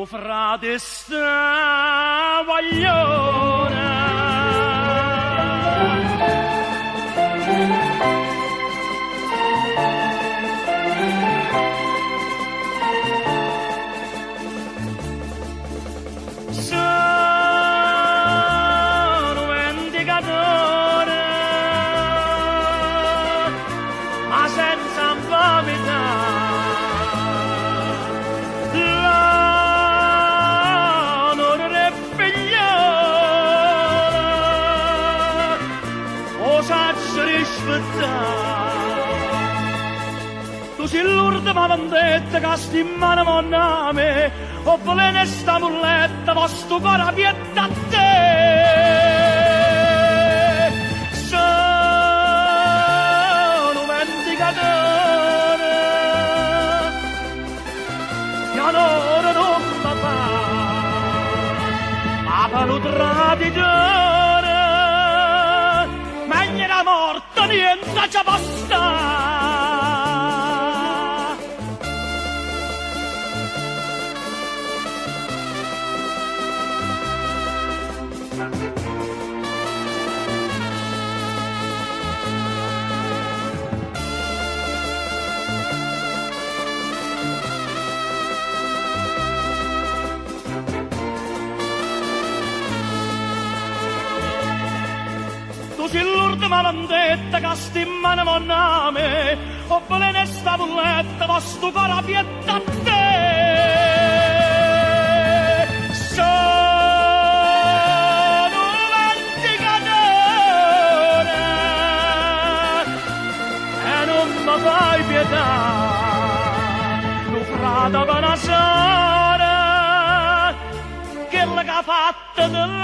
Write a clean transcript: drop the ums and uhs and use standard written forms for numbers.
'O frate 'e 'sta guagliona. Sono vendicatore, ma senza infamità. L'onore d' 'e figliole 'o saccio rispettà. Tu si l'urdema vendetta ca sti mmane vonno 'a me, 'o vveleno 'e sta mulletta vo stu core 'a pietto a te. Sono vendicatore, e onore nun me fa, ma pe' nu traditore meglio 'na morte niente ce po' sta. Tu si l'urdema vendetta ca sti mmane vonno 'a me, 'o vveleno 'e sta bulletta vo stu core 'a pietto a te. Sono vendicatore e nun me fai pietà, nu frate pe' na sora, chella che ha fatto te